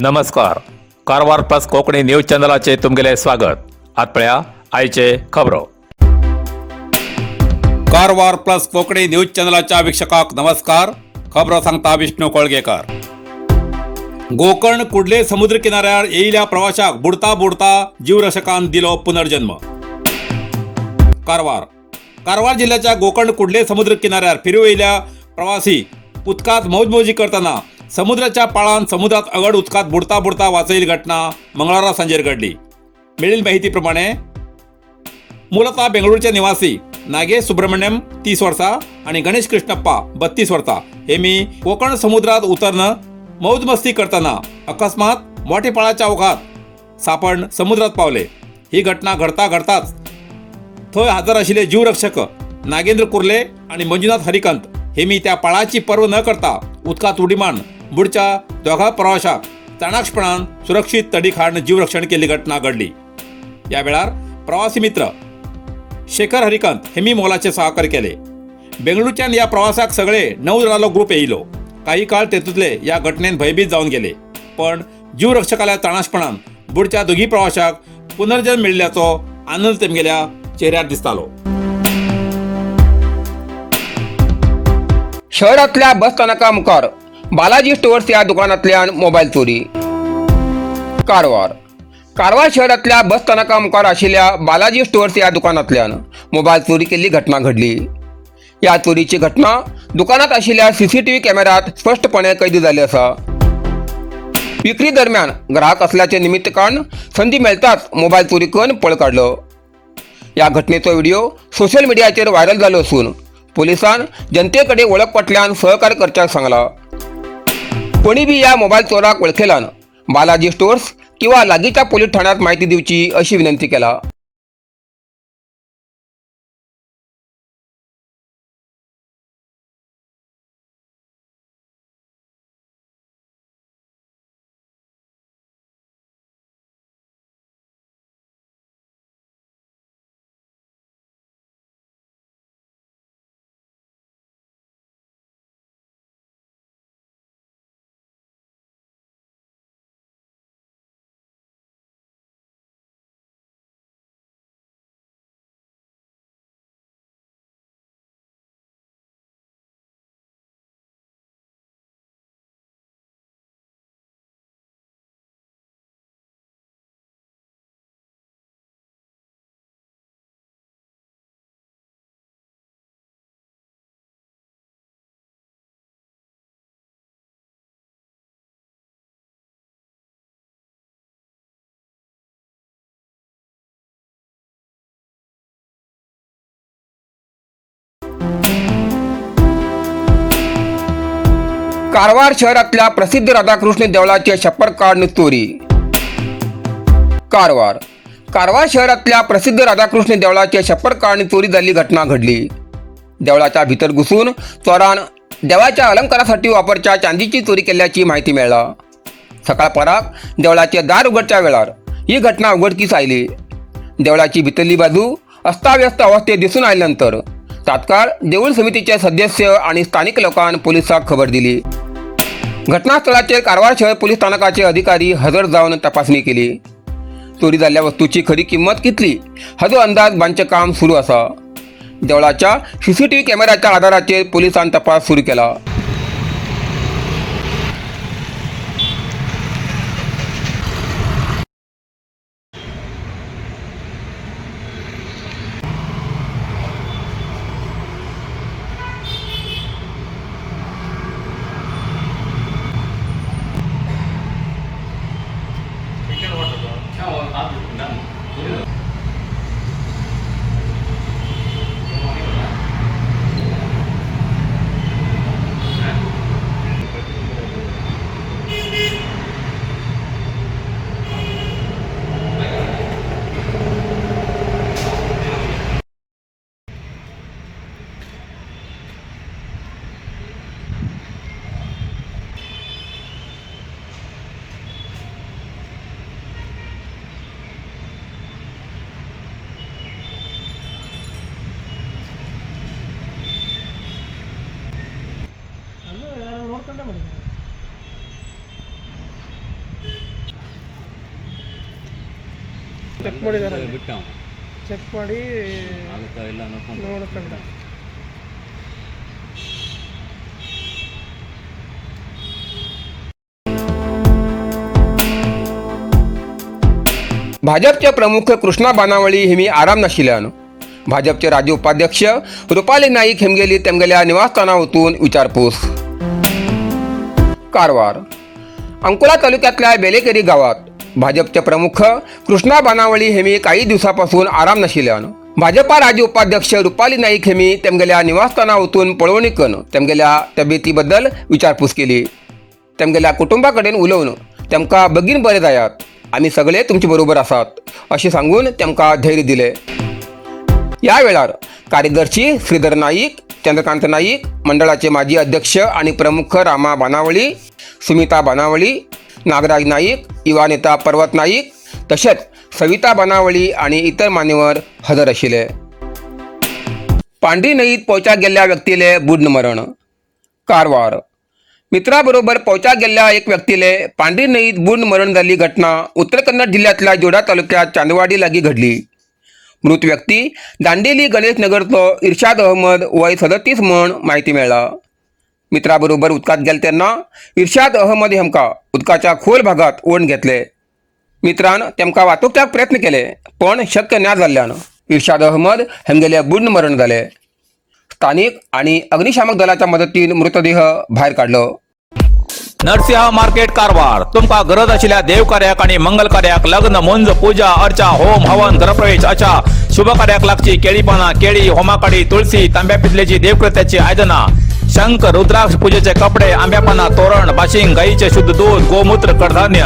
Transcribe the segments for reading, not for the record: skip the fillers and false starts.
नमस्कार, Karwar plus Konkani news चॅनलाचे तुमगेले स्वागत. आत पळया आयचे खबरो. कारवार प्लस कोंकणी न्यूज चॅनलाच्या वीक्षकाक नमस्कार. खबरो सांगता विष्णू कोळगेकर. गोकर्ण कुडले समुद्र किनाऱ्यार येयल्या प्रवाशाक बुडता बुडता जीवरक्षकान दिलो पुनर्जन्म. कारवार. कारवार जिल्ह्याच्या गोकर्ण कुडले समुद्र किनाऱ्यार फिरू येयल्या प्रवासी उदकात मौजमौजी करतना समुद्राच्या पाळान समुद्रात अगड उदकात बुडता बुडता वाचयली घटना मंगळारा सांजेर घडली. मेळिल्ले माहिती प्रमाणे, मूलतः बेंगळुरूचे निवासी नागेश सुब्रमण्यम, 30 वर्सां आनी गणेश कृष्णप्पा, 32 वर्सां हे मी कोकण समुद्रात उतरन मौज मस्ती करतना अकस्मात मोठे पाळाच्या ओघात सापड समुद्रात पावले. ही घटना घडता घडताच थंय हजर आशिल्ले जीवरक्षक नागेंद्र कुर्ले आणि मंजुनाथ हरिकंत हे मी त्या पाळाची पर्व न करता उदकात उडी मारून बुडच्या दोघा प्रवाशाक चाणाक्षपणान सुरक्षीत तडीक हाडून जीवरक्षण केल्ली घटना घडली. या वेळार प्रवासी मित्र शेखर हरिकंत हे मी मोलाचे सहकार्य केले. बेंगळुरूच्यान या प्रवासाक सगळे 9 जाणांलो ग्रुप येयलो. काही काळ तेतूंतले या घटनेन भयभीत जावन गेले, पण जीवरक्षकाल्या चाणाक्षपणान बुडच्या दोगी प्रवाशाक पुनर्जन्म मेळिल्ल्याचो आनंद तेमगेल्या चेहऱ्यार दिसतालो. शहरातल्या बस स्थानका मुखार बालाजी स्टोअर्स या दुकानांतल्यान मोबायल चोरी. कारवार. कारवार शहरातल्या बस स्थानका मुखार आशिल्ल्या बालाजी स्टोअर्स या दुकानांतल्यान मोबायल चोरी केल्ली घटना घडली. या चोरीची घटना दुकानात आशिल्ल्या सीसीटीव्ही कॅमेऱ्यात स्पष्टपणे कैद जाल्ली आसा. विक्री दरम्यान ग्राहक असल्याचे निमित्त काढून संधी मेळताच मोबायल चोरी करून पळ काडलो. या घटनेचो व्हिडिओ सोशल मिडियाचेर व्हायरल जालो असून पोलिसान जनतेकडे वळख पटल्यान सहकार्य करच्याक सांगला. कोणी बी या मोबायल चोराक वळखेलान बालाजी स्टोअर्स किंवा लागींच्या पोलीस ठाण्यात माहिती दिवची अशी विनंती केला. कारवार शहरातल्या प्रसिद्ध राधाकृष्ण देवळाचे छप्पर काढून चोरी. कारवार. कारवार शहरातल्या प्रसिद्ध राधाकृष्ण देवळाचे छप्पर काढून चोरी झाली घटना घडली. देवळाच्या भितर घुसून चोरान देवाच्या अलंकारासाठी वापरच्या चांदीची चोरी केल्याची माहिती मेळ्ळा. सकाळ पराक देवळाचे दार उघडच्या वेळार ही घटना उघडकीस आयली. देवळाची भितरली बाजू अस्ताव्यस्त अवस्थेत दिसून आल्यानंतर तात्काळ देऊळ समितीचे सदस्य आणि स्थानिक लोकांनी पोलिसांक खबर दिली. घटनास्थळाचेर कारवार शहर पोलीस स्थानकाचे अधिकारी हजर जावन तपासणी केली. चोरी जाल्ल्या वस्तूची खरी किंमत कितली हाजो अंदाज बांदचें काम सुरू आसा. देवळाच्या सीसीटीव्ही कॅमेऱ्याच्या आधाराचेर पोलिसान तपास सुरू केला. ಚೆಕ್ ಮಾಡಿದಾರೆ. ಬಿಟ್ಟ ಚೆಕ್ ಮಾಡಿ ಆಗುತ್ತಾ ಇಲ್ಲ ನೋಡ್ಕೊಂಡು. ನೋಡ್ಕೊಂಡ. भाजपचे प्रमुख कृष्णा बानावळी हेमी आराम नाशिल्ल्यान भाजपचे राज्य उपाध्यक्ष रुपाली नाईक हेमगेली तेमगेल्या निवासस्थाना वचून विचारपूस. कारवार अंकोला तालुक्यातल्या बेलेकेरी गावात भाजपचे प्रमुख कृष्णा बानावळी हेमी काही दिवसापासून आराम नाशिल्ल्यान भाजपा राज्य उपाध्यक्ष रुपाली नाईक हेमी तेमगेल्या निवासस्थाना वचून पळोवणी करून तेमगेल्या तब्येतीबद्दल विचारपूस केली. तेमगेल्या कुटुंबा कडेन उलोवन तेमकां बेगीन बरे जायात, आमी सगळे तुमचे बरोबर आसात अशें सांगून तेमकां धैर्य दिलें. ह्या वेळार कार्यदर्शी श्रीधर नाईक, चंद्रकांत नाईक, मंडळाचे माजी अध्यक्ष आणि प्रमुख रामा बानावळी, सुमिता बानावळी, नागराज नाईक, युवा नेता पर्वत नाईक तशेंच सविता बानावळी आणि इतर मान्यवर हजर आशिल्ले. पांढरी न्हंयेत पोंवच्याक गेल्ल्या व्यक्तीले बुड्ण मरण. कारवार मित्राबरोबर पोंवच्याक गेल्ल्या एक व्यक्तीले पांढरी न्हंयेत बुड्ण मरण जाल्ली घटना उत्तर कन्नड जिल्ह्यांतल्या जोडा तालुक्यात चांदवाडी लागीं घडली. मृत व्यक्ती दांडेली गणेश नगरचो इर्शाद अहमद, वय 37 म्हण म्हायती मेळ्ळा. मित्राबरोबर उदकांत गेले तेन्ना इर्शाद अहमद हेमकां उदकाच्या खोल भागात ओडून घेतले. मित्रान तेमकां वाचोवपाक प्रयत्न केले पण शक्य ना जाल्ल्यान इर्शाद अहमद हेमगेले बुड्ण मरण जाले. स्थानिक आणि अग्निशामक दलाच्या मदतीन मृतदेह भायर काडलो. नरसिंह मार्केट कारवार. तुमकां गरज आशिल्ल्या देव कार्याक आणि मंगल कार्याक, लग्न, मुंज, पूजा अर्चा, होम हवन, घरप्रवेश अशा शुभ कार्याक लागची केळी पानां, केळी, होमाकाडी, तुळसी, तांब्या पितलेची देवकृत्याची आयदनां, शंख, रुद्राक्ष, पूजेचे कपडे, आंब्या पानां, तोरण, बाशिंग, गाईचे शुद्ध दूध, गोमूत्र, कडधान्य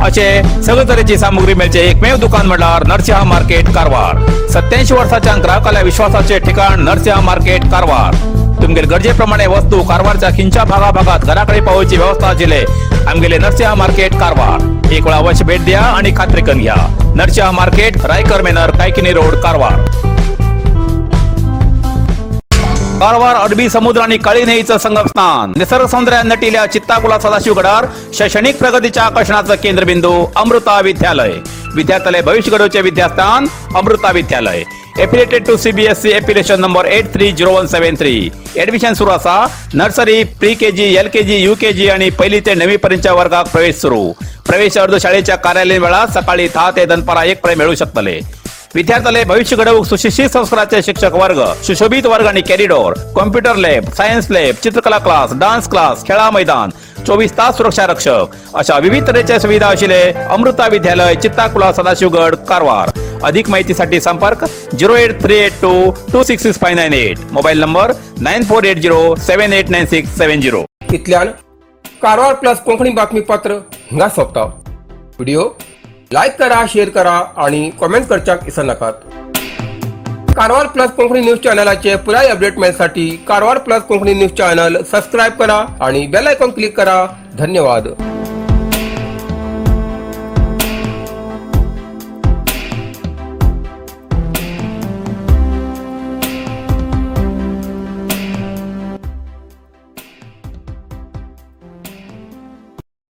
असे सगळे तरेची सामुग्री मेळचे एकमेव दुकान म्हळ्यार नरसिंह मार्केट कारवार. 87 वर्साच्या ग्राहकाल्या विश्वासाचे ठिकाण नरसिंह मार्केट कारवार. तुमगेले गरजेप्रमाणे वस्तू कारवारच्या खिंच्या भागा भागात घराकडे पावोवची व्यवस्था आशिल्ले आमगेले नरसिंह मार्केट कारवार. एक वेळा अवश्य भेट द्या आणि खात्री करून घ्या. Narasimha market, Raikar manor, Kaikini road, Karwar. Karwar अरबी समुद्र आणि काळी न्हंयेचं संगमस्थान, निसर्ग सौंदर्यान नटिल्या चित्ताकुला सदाशिवगडार शैक्षणिक प्रगतीच्या आकर्षणाचं केंद्रबिंदू अमृता विद्यालय. विद्यार्थ्यालय भविष्य घडवचे विद्यास्थान अमृता विद्यालय. Affiliated to CBSE, affiliation number 830173. Admission सुरू असा. Nursery, pre KG, LKG, UKG आणि पहिली ते नववी पर्यंतच्या वर्गात प्रवेश सुरू. प्रवेश अर्ज शाळेच्या कार्यालयीन वेळात सकाळी 10 ते दनपारा 1 पर्यंत मिळू शकतले. विद्यार्थ्याले भविष्य घडवूक सुशिक्षित संस्काराचे शिक्षक वर्ग, सुशोभित वर्ग आणि corridor, computer lab, science lab, चित्रकला क्लास, डान्स क्लास, खेळा मैदान, 24 तास सुरक्षा रक्षक अशा विविध तऱ्हेच्या सुविधा असलेले अमृता विद्यालय, चित्ताकुला, सदाशिवगड, कारवार. अधिक माहितीसाठी संपर्क 08382266598, mobile number 9480789670. इतल्यान कारवार प्लस कोंकणी बातमीपत्र हिंगा सोंपता. व्हिडिओ लायक करा, शेअर करा आणि कॉमेंट करच्याक विसरनाकात. कारवार प्लस कोंकणी न्यूज चॅनलाचे पुराय अपडेट मेळसाठी Karwar plus Konkani news channel subscribe करा आणि बेल आयकॉन क्लिक करा. धन्यवाद.